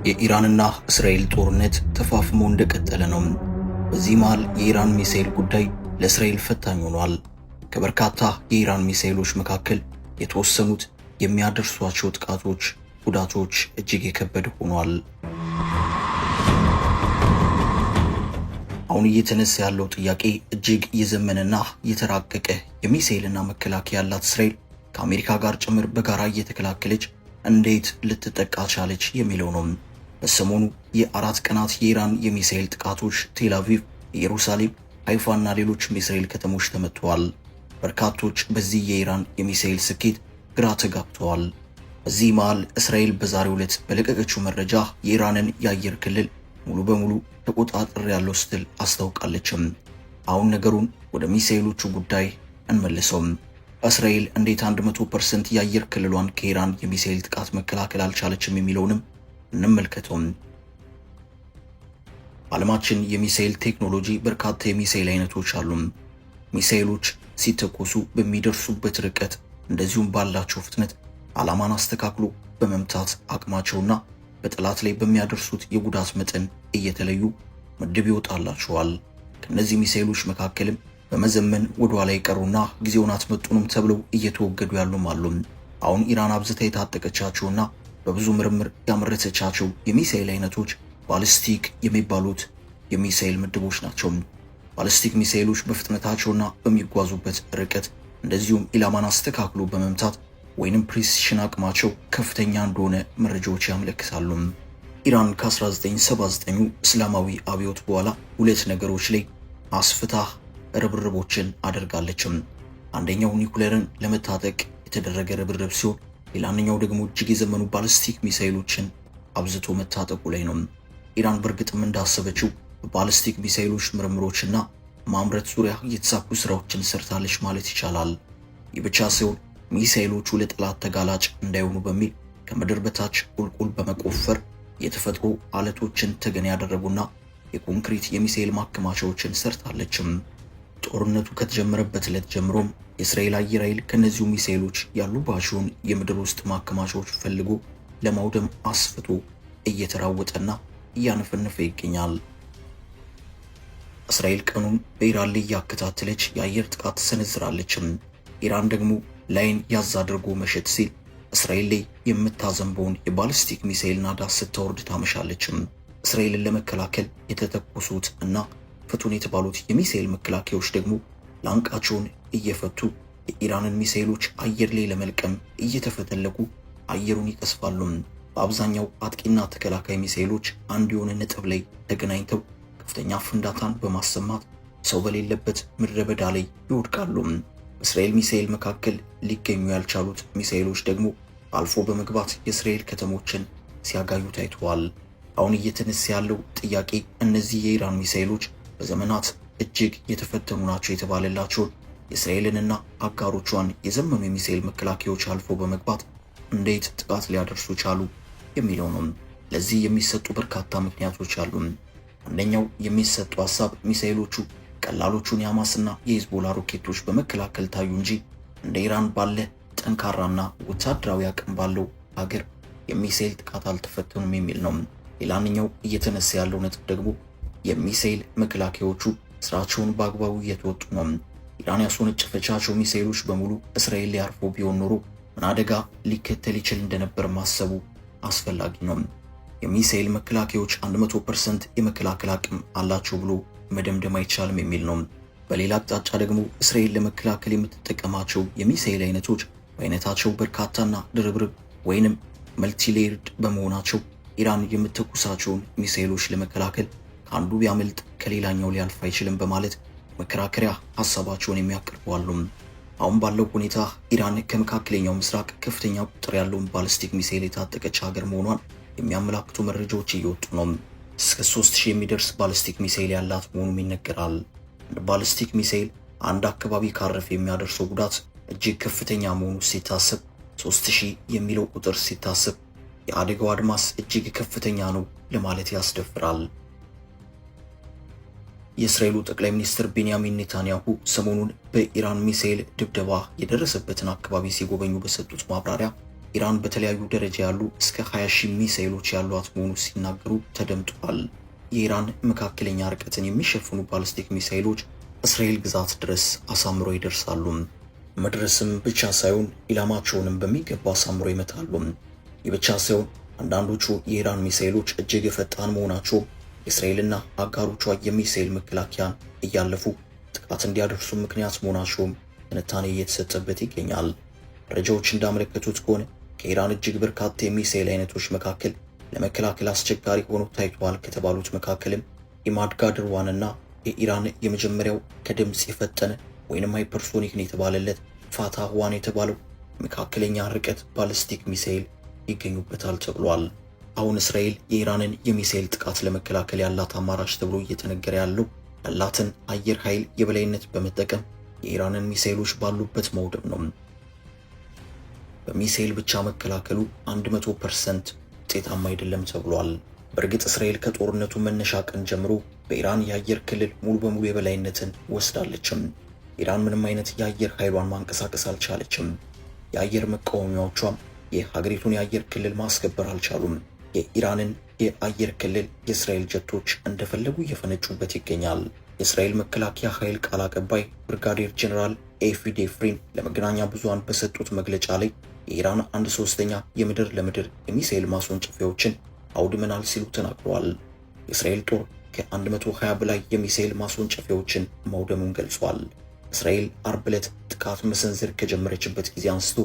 የኢራንና እስራኤል ጦርነት ተፋፍሞ እንደቀጠለ ነው። በዚህ መሃል የኢራን ሚሳኤል ጉዳይ ለእስራኤል ፈታኝ ሆኗል። ከበርካታ የኢራን ሚሳኤሎች መካከል የተወሰኑት የሚያደርሷቸው ጥቃቶች፣ ጉዳቶች እጅግ የከበደ ሆኗል። አሁን እየተነሳ ያለው ጥያቄ እጅግ የዘመነና የተራቀቀ የሚሳኤልና መከላከያ ያላት እስራኤል ከአሜሪካ ጋር ጭምር በጋራ እየተከላከለች እንዴት ልትጠቃ ቻለች የሚለው ነው። በሰሞኑ የ4 ቀናት የኢራን የሚሳኤል ጥቃቶች ቴል አቪቭ፣ ኢየሩሳሌም፣ ሃይፋና ሌሎችም የእስራኤል ከተሞች ተመትተዋል። በርካቶች በዚህ የኢራን የሚሳኤል ስኬት ግራ ተጋብተዋል። በዚህ መሃል እስራኤል በዛሬው ዕለት በለቀቀችው መረጃ የኢራንን የአየር ክልል ሙሉ በሙሉ ተቆጣጥሬያለሁ ስትል አስታውቃለችም። አሁን ነገሩን ወደ ሚሳኤሎቹ ጉዳይ እንመልሰውም። እስራኤል እንዴት 100% የአየር ክልሏን ከኢራን የሚሳኤል ጥቃት መከላከል አልቻለችም የሚለውንም እንመልከተውም። በዓለማችን የሚሳኤል ቴክኖሎጂ በርካታ የሚሳኤል አይነቶች አሉ። ሚሳኤሎች ሲተኮሱ በሚደርሱበት ርቀት እንደዚሁም ባላቸው ፍጥነት ዓላማን አስተካክሎ በመምታት አቅማቸውና በጠላት ላይ በሚያደርሱት የጉዳት መጠን እየተለዩ ምድብ ይወጣላቸዋል። ከነዚህ ሚሳኤሎች መካከልም በመዘመን ወደ ኋላ የቀሩና ጊዜውን አትመጡንም ተብለው እየተወገዱ ያሉም አሉ። አሁን ኢራን አብዝታ የታጠቀቻቸውና በብዙ ምርምር ያመረተቻቸው የሚሳኤል አይነቶች ባሊስቲክ የሚባሉት የሚሳኤል ምድቦች ናቸው። ባሊስቲክ ሚሳኤሎች በፍጥነታቸውና በሚጓዙበት ርቀት እንደዚሁም ኢላማን አስተካክሎ በመምታት ወይንም precision አቅማቸው ከፍተኛ እንደሆነ መረጃዎች ያመለክታሉ። ኢራን ከ1979 እስላማዊ አብዮት በኋላ ሁለት ነገሮች ላይ አስፍታ ርብርቦችን አድርጋለችም። አንደኛው ኒኩሌርን ለመታጠቅ የተደረገ ርብርብ ሲሆን ሌላኛው ደግሞ እጅግ የዘመኑ ባሊስቲክ ሚሳኤሎችን አብዝቶ መታጠቁ ላይ ነው። ኢራን በእርግጥም እንዳሰበችው በባሊስቲክ ሚሳኤሎች ምርምሮችና ማምረት ዙሪያ የተሳኩ ስራዎችን ሰርታለች ማለት ይቻላል። ይህ ብቻ ሳይሆን ሚሳኤሎቹ ለጠላት ተጋላጭ እንዳይሆኑ በሚል ከምድር በታች ቁልቁል በመቆፈር የተፈጥሮ አለቶችን ተገን ያደረጉና የኮንክሪት የሚሳኤል ማከማቻዎችን ሰርታለችም። ጦርነቱ ከተጀመረበት ዕለት ጀምሮም የእስራኤል አየር ኃይል ከነዚሁ ሚሳኤሎች ያሉባቸውን የምድር ውስጥ ማከማቻዎች ፈልጎ ለማውደም አስፍቶ እየተራወጠና እያነፈነፈ ይገኛል። እስራኤል ቀኑን በኢራን ላይ እያከታተለች የአየር ጥቃት ትሰነዝራለችም። ኢራን ደግሞ ላይን ያዝ አድርጎ መሸት ሲል እስራኤል ላይ የምታዘንበውን የባሊስቲክ ሚሳኤል ናዳ ስታወርድ ታመሻለችም። እስራኤልን ለመከላከል የተተኮሱት እና ፍቱን የተባሉት የሚሳኤል መከላከያዎች ደግሞ ላንቃቸውን እየፈቱ የኢራንን ሚሳኤሎች አየር ላይ ለመልቀም እየተፈተለኩ አየሩን ይቀስፋሉ። በአብዛኛው አጥቂና ተከላካይ ሚሳኤሎች አንድ የሆነ ነጥብ ላይ ተገናኝተው ከፍተኛ ፍንዳታን በማሰማት ሰው በሌለበት ምድረ በዳ ላይ ይወድቃሉ። በእስራኤል ሚሳኤል መካከል ሊገኙ ያልቻሉት ሚሳኤሎች ደግሞ አልፎ በመግባት የእስራኤል ከተሞችን ሲያጋዩ ታይተዋል። አሁን እየተነሳ ያለው ጥያቄ እነዚህ የኢራን ሚሳኤሎች በዘመናት እጅግ የተፈተኑ ናቸው የተባለላቸውን የእስራኤልንና አጋሮቿን የዘመኑ የሚሳኤል መከላከያዎች አልፎ በመግባት እንዴት ጥቃት ሊያደርሱ ቻሉ የሚለው ነው። ለዚህ የሚሰጡ በርካታ ምክንያቶች አሉ። አንደኛው የሚሰጡ ሀሳብ ሚሳኤሎቹ ቀላሎቹን የሐማስና የሂዝቦላ ሮኬቶች በመከላከል ታዩ እንጂ እንደ ኢራን ባለ ጠንካራና ወታደራዊ አቅም ባለው ሀገር የሚሳኤል ጥቃት አልተፈተኑም የሚል ነው። ሌላኛው እየተነሳ ያለው ነጥብ ደግሞ የሚሳኤል መከላከያዎቹ ስራቸውን በአግባቡ እየተወጡ ነው። ኢራን ያስወነጨፈቻቸው ሚሳኤሎች በሙሉ እስራኤል ላይ አርፎ ቢሆን ኖሮ ምን አደጋ ሊከተል ይችል እንደነበር ማሰቡ አስፈላጊ ነው። የሚሳኤል መከላከያዎች 100% የመከላከል አቅም አላቸው ብሎ መደምደም አይቻልም የሚል ነው። በሌላ አቅጣጫ ደግሞ እስራኤል ለመከላከል የምትጠቀማቸው የሚሳኤል አይነቶች በአይነታቸው በርካታና ድርብርብ ወይንም multilayered በመሆናቸው ኢራን የምትተኩሳቸውን ሚሳኤሎች ለመከላከል ከአንዱ ቢያመልጥ ከሌላኛው ሊያልፍ አይችልም በማለት መከራከሪያ ሀሳባቸውን የሚያቀርቡ አሉ። አሁን ባለው ሁኔታ ኢራን ከመካከለኛው ምስራቅ ከፍተኛ ቁጥር ያለውን ባሊስቲክ ሚሳኤል የታጠቀች ሀገር መሆኗን የሚያመላክቱ መረጃዎች እየወጡ ነው። እስከ 3000 የሚደርስ ባሊስቲክ ሚሳኤል ያላት መሆኑም ይነገራል። ባሊስቲክ ሚሳኤል አንድ አካባቢ ካረፈ የሚያደርሰው ጉዳት እጅግ ከፍተኛ መሆኑ ሲታሰብ 3000 የሚለው ቁጥር ሲታሰብ የአደጋው አድማስ እጅግ ከፍተኛ ነው ለማለት ያስደፍራል። የእስራኤሉ ጠቅላይ ሚኒስትር ቤንያሚን ኔታንያሁ ሰሞኑን በኢራን ሚሳኤል ድብደባ የደረሰበትን አካባቢ ሲጎበኙ በሰጡት ማብራሪያ ኢራን በተለያዩ ደረጃ ያሉ እስከ 20 ሺህ ሚሳኤሎች ያሏት መሆኑ ሲናገሩ ተደምጧል። የኢራን መካከለኛ ርቀትን የሚሸፍኑ ባሊስቲክ ሚሳኤሎች እስራኤል ግዛት ድረስ አሳምሮ ይደርሳሉ። መድረስም ብቻ ሳይሆን ኢላማቸውንም በሚገባ አሳምሮ ይመታሉ። ይህ ብቻ ሳይሆን አንዳንዶቹ የኢራን ሚሳኤሎች እጅግ ፈጣን መሆናቸው የእስራኤልና አጋሮቿ የሚሳኤል መከላከያን እያለፉ ጥቃት እንዲያደርሱ ምክንያት መሆናቸውም ትንታኔ እየተሰጠበት ይገኛል። መረጃዎች እንዳመለከቱት ከሆነ ከኢራን እጅግ በርካታ የሚሳኤል አይነቶች መካከል ለመከላከል አስቸጋሪ ሆኖ ታይቷል ከተባሉት መካከልም ኢማድ ጋድር 1 እና የኢራን የመጀመሪያው ከድምፅ የፈጠነ ወይንም hypersonic ነው የተባለለት ፋታህ 1 የተባለው መካከለኛ ርቀት ባሊስቲክ ሚሳኤል ይገኙበታል ተብሏል። አሁን እስራኤል የኢራንን የሚሳኤል ጥቃት ለመከላከል ያላት አማራጭ ተብሎ እየተነገረ ያለው ያላትን አየር ኃይል የበላይነት በመጠቀም የኢራንን ሚሳኤሎች ባሉበት መውደም ነው። በሚሳኤል ብቻ መከላከሉ 100% ውጤታማ አይደለም ተብሏል። በእርግጥ እስራኤል ከጦርነቱ መነሻ ቀን ጀምሮ በኢራን የአየር ክልል ሙሉ በሙሉ የበላይነትን ወስዳለችም። ኢራን ምንም አይነት የአየር ኃይሏን ማንቀሳቀስ አልቻለችም። የአየር መቃወሚያዎቿም የሀገሪቱን የአየር ክልል ማስከበር አልቻሉም። የኢራንን የአየር ክልል የእስራኤል ጀቶች እንደፈለጉ እየፈነጩበት ይገኛል። የእስራኤል መከላከያ ኃይል ቃል አቀባይ ብርጋዴር ጀነራል ኤፊ ዴፍሪን ለመገናኛ ብዙሃን በሰጡት መግለጫ ላይ የኢራን 1/3 የምድር ለምድር የሚሳኤል ማስወንጨፊያዎችን አውድመናል ሲሉ ተናግረዋል። የእስራኤል ጦር ከ120 በላይ የሚሳኤል ማስወንጨፊያዎችን ማውደሙን ገልጿል። እስራኤል አርብ ዕለት ጥቃት መሰንዘር ከጀመረችበት ጊዜ አንስቶ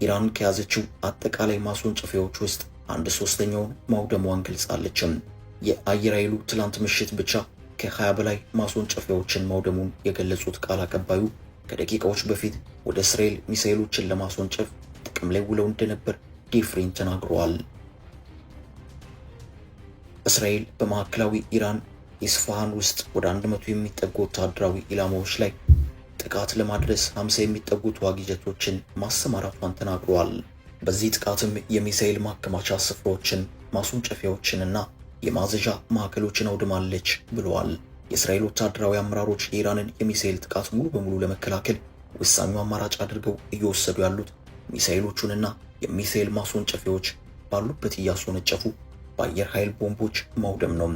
ኢራን ከያዘችው አጠቃላይ ማስወንጨፊያዎች ውስጥ 1/3ኛውን ማውደሟን ገልጻለችም። የአየር ኃይሉ ትላንት ምሽት ብቻ ከ20 በላይ ማስወንጨፊያዎችን ማውደሙን የገለጹት ቃል አቀባዩ ከደቂቃዎች በፊት ወደ እስራኤል ሚሳኤሎችን ለማስወንጨፍ ጥቅም ላይ ውለው እንደነበር ዴፍሪን ተናግረዋል። እስራኤል በማዕከላዊ ኢራን ኢስፋሃን ውስጥ ወደ 100 የሚጠጉ ወታደራዊ ኢላማዎች ላይ ጥቃት ለማድረስ 50 የሚጠጉ ተዋጊ ጀቶችን ማሰማራቷን ተናግረዋል። በዚህ ጥቃትም የሚሳኤል ማከማቻ ስፍራዎችን፣ ማስወንጨፊያዎችንና የማዘዣ ማዕከሎችን አውድማለች ብለዋል። የእስራኤል ወታደራዊ አመራሮች የኢራንን የሚሳኤል ጥቃት ሙሉ በሙሉ ለመከላከል ወሳኙ አማራጭ አድርገው እየወሰዱ ያሉት ሚሳኤሎቹንና የሚሳኤል ማስወንጨፊያዎች ባሉበት እያስወነጨፉ በአየር ኃይል ቦምቦች ማውደም ነው።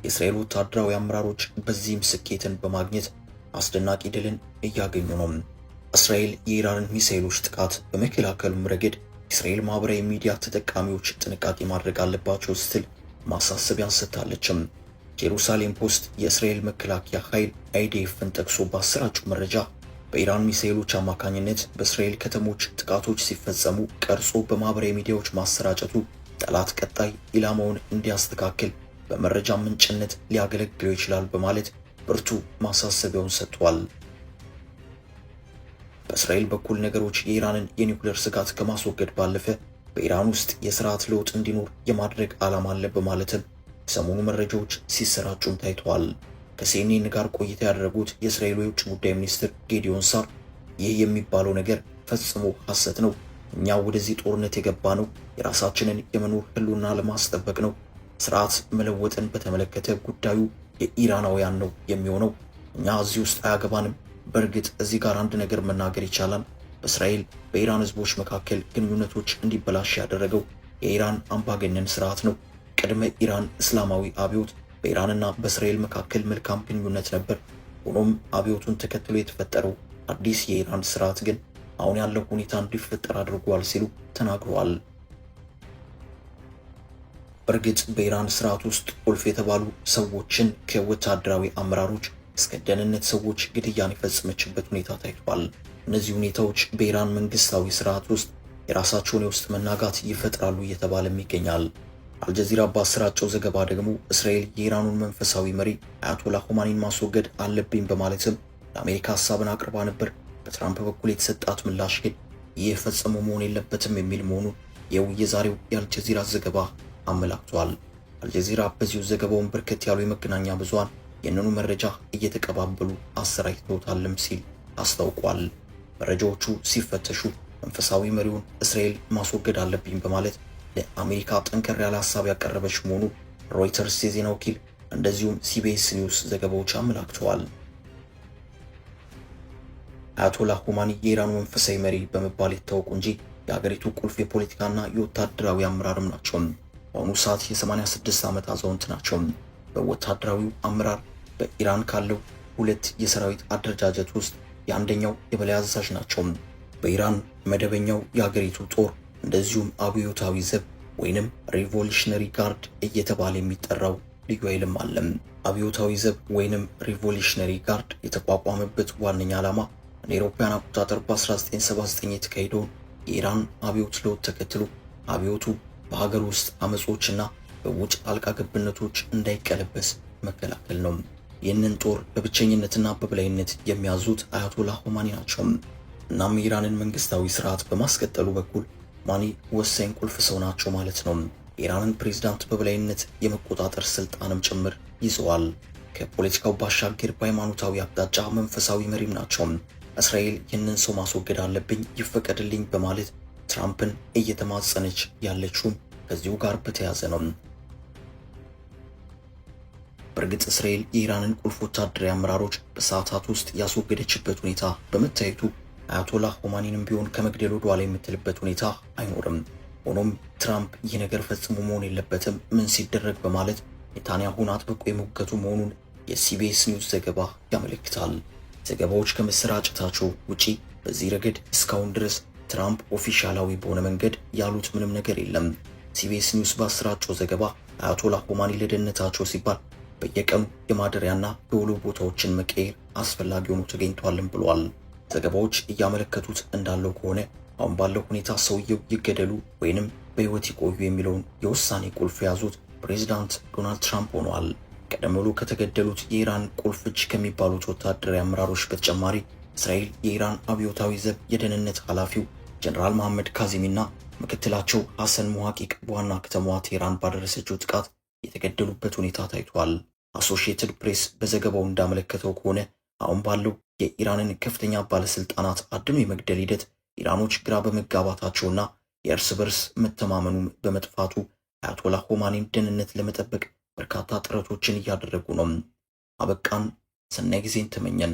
የእስራኤል ወታደራዊ አመራሮች በዚህም ስኬትን በማግኘት አስደናቂ ድልን እያገኙ ነው። እስራኤል የኢራንን ሚሳኤሎች ጥቃት በመከላከሉም ረገድ የእስራኤል ማህበራዊ ሚዲያ ተጠቃሚዎች ጥንቃቄ ማድረግ አለባቸው ስትል ማሳሰቢያን ሰጥታለችም። ጄሩሳሌም ፖስት የእስራኤል መከላከያ ኃይል አይዲኤፍን ጠቅሶ ባሰራጨው መረጃ በኢራን ሚሳኤሎች አማካኝነት በእስራኤል ከተሞች ጥቃቶች ሲፈጸሙ ቀርጾ በማህበራዊ ሚዲያዎች ማሰራጨቱ ጠላት ቀጣይ ኢላማውን እንዲያስተካክል በመረጃ ምንጭነት ሊያገለግለው ይችላል በማለት ብርቱ ማሳሰቢያውን ሰጥቷል። በእስራኤል በኩል ነገሮች የኢራንን የኒውክሌር ስጋት ከማስወገድ ባለፈ በኢራን ውስጥ የስርዓት ለውጥ እንዲኖር የማድረግ ዓላማ አለ በማለትም ሰሞኑ መረጃዎች ሲሰራጩም ታይተዋል። ከሲኤንኤን ጋር ቆይታ ያደረጉት የእስራኤሉ የውጭ ጉዳይ ሚኒስትር ጌዲዮን ሳር ይህ የሚባለው ነገር ፈጽሞ ሐሰት ነው፣ እኛ ወደዚህ ጦርነት የገባ ነው የራሳችንን የመኖር ህልውና ለማስጠበቅ ነው። ስርዓት መለወጥን በተመለከተ ጉዳዩ የኢራናውያን ነው የሚሆነው፣ እኛ እዚህ ውስጥ አያገባንም። በእርግጥ እዚህ ጋር አንድ ነገር መናገር ይቻላል። በእስራኤል በኢራን ህዝቦች መካከል ግንኙነቶች እንዲበላሽ ያደረገው የኢራን አምባገነን ስርዓት ነው። ቅድመ ኢራን እስላማዊ አብዮት በኢራንና በእስራኤል መካከል መልካም ግንኙነት ነበር። ሆኖም አብዮቱን ተከትሎ የተፈጠረው አዲስ የኢራን ስርዓት ግን አሁን ያለው ሁኔታ እንዲፈጠር አድርጓል ሲሉ ተናግረዋል። በእርግጥ በኢራን ስርዓት ውስጥ ቁልፍ የተባሉ ሰዎችን ከወታደራዊ አመራሮች እስከ ደህንነት ሰዎች ግድያን የፈጸመችበት ሁኔታ ታይቷል። እነዚህ ሁኔታዎች በኢራን መንግስታዊ ስርዓት ውስጥ የራሳቸውን የውስጥ መናጋት ይፈጥራሉ እየተባለም ይገኛል። አልጀዚራ ባሰራጨው ዘገባ ደግሞ እስራኤል የኢራኑን መንፈሳዊ መሪ አያቶላ ኹማኒን ማስወገድ አለብኝ በማለትም ለአሜሪካ ሀሳብን አቅርባ ነበር። በትራምፕ በኩል የተሰጣት ምላሽ ግን ይህ ፈጽሞ መሆን የለበትም የሚል መሆኑን የዛሬው የአልጀዚራ ዘገባ አመላክቷል። አልጀዚራ በዚሁ ዘገባውን በርከት ያሉ የመገናኛ ብዙሃን ይህንኑ መረጃ እየተቀባበሉ አሰራጭተውታልም ሲል አስታውቋል። መረጃዎቹ ሲፈተሹ መንፈሳዊ መሪውን እስራኤል ማስወገድ አለብኝ በማለት ለአሜሪካ ጠንከር ያለ ሀሳብ ያቀረበች መሆኑ ሮይተርስ የዜና ወኪል እንደዚሁም ሲቢኤስ ኒውስ ዘገባዎች አመላክተዋል። አያቶላ ኹማኒ የኢራኑ መንፈሳዊ መሪ በመባል ይታወቁ እንጂ የሀገሪቱ ቁልፍ የፖለቲካና የወታደራዊ አመራርም ናቸው። በአሁኑ ሰዓት የ86 ዓመት አዛውንት ናቸው። በወታደራዊው አመራር በኢራን ካለው ሁለት የሰራዊት አደረጃጀት ውስጥ የአንደኛው የበላይ አዛዥ ናቸው። በኢራን መደበኛው የሀገሪቱ ጦር እንደዚሁም አብዮታዊ ዘብ ወይንም Revolutionary Guard እየተባለ የሚጠራው ልዩ ኃይልም አለም። አብዮታዊ ዘብ ወይንም Revolutionary Guard የተቋቋመበት ዋነኛ ዓላማ እንደ አውሮፓውያን አቆጣጠር በ1979 የተካሄደውን የኢራን አብዮት ለውጥ ተከትሎ አብዮቱ በሀገር ውስጥ አመጾችና በውጭ ጣልቃ ገብነቶች እንዳይቀለበስ መከላከል ነው። ይህንን ጦር በብቸኝነትና በበላይነት የሚያዙት አያቶላ ሆማኒ ናቸው። እናም የኢራንን መንግስታዊ ስርዓት በማስቀጠሉ በኩል ሆማኒ ወሳኝ ቁልፍ ሰው ናቸው ማለት ነው። የኢራንን ፕሬዝዳንት በበላይነት የመቆጣጠር ስልጣንም ጭምር ይዘዋል። ከፖለቲካው ባሻገር በሃይማኖታዊ አቅጣጫ መንፈሳዊ መሪም ናቸው። እስራኤል ይህንን ሰው ማስወገድ አለብኝ፣ ይፈቀድልኝ በማለት ትራምፕን እየተማጸነች ያለችውም ከዚሁ ጋር በተያያዘ ነው። በእርግጥ እስራኤል የኢራንን ቁልፍ ወታደራዊ አመራሮች በሰዓታት ውስጥ ያስወገደችበት ሁኔታ በመታየቱ አያቶላ ሆማኒንም ቢሆን ከመግደል ወደ ኋላ የምትልበት ሁኔታ አይኖርም። ሆኖም ትራምፕ ይህ ነገር ፈጽሞ መሆን የለበትም፣ ምን ሲደረግ በማለት ኔታንያሁን አጥብቆ የሞገቱ መሆኑን የሲቢኤስ ኒውስ ዘገባ ያመለክታል። ዘገባዎች ከመሰራጨታቸው ውጪ በዚህ ረገድ እስካሁን ድረስ ትራምፕ ኦፊሻላዊ በሆነ መንገድ ያሉት ምንም ነገር የለም። ሲቢኤስ ኒውስ ባሰራጨው ዘገባ አያቶላ ሆማኒ ለደህንነታቸው ሲባል በየቀኑ የማደሪያና የውሎ ቦታዎችን መቀየር አስፈላጊ ሆኖ ተገኝቷልም ብሏል። ዘገባዎች እያመለከቱት እንዳለው ከሆነ አሁን ባለው ሁኔታ ሰውየው ይገደሉ ወይንም በሕይወት ይቆዩ የሚለውን የውሳኔ ቁልፍ የያዙት ፕሬዚዳንት ዶናልድ ትራምፕ ሆነዋል። ቀደም ብሎ ከተገደሉት የኢራን ቁልፍ እጅ ከሚባሉት ወታደራዊ አመራሮች በተጨማሪ እስራኤል የኢራን አብዮታዊ ዘብ የደህንነት ኃላፊው ጀነራል መሐመድ ካዚሚና ምክትላቸው ሐሰን ሙሐቂቅ በዋና ከተማዋ ቴህራን ባደረሰችው ጥቃት የተገደሉበት ሁኔታ ታይቷል። አሶሺየትድ ፕሬስ በዘገባው እንዳመለከተው ከሆነ አሁን ባለው የኢራንን ከፍተኛ ባለስልጣናት አድኖ የመግደል ሂደት ኢራኖች ግራ በመጋባታቸውና የእርስ በርስ መተማመኑም በመጥፋቱ አያቶላ ሆማኒን ደህንነት ለመጠበቅ በርካታ ጥረቶችን እያደረጉ ነው። አበቃን። ሰናይ ጊዜን ተመኘን።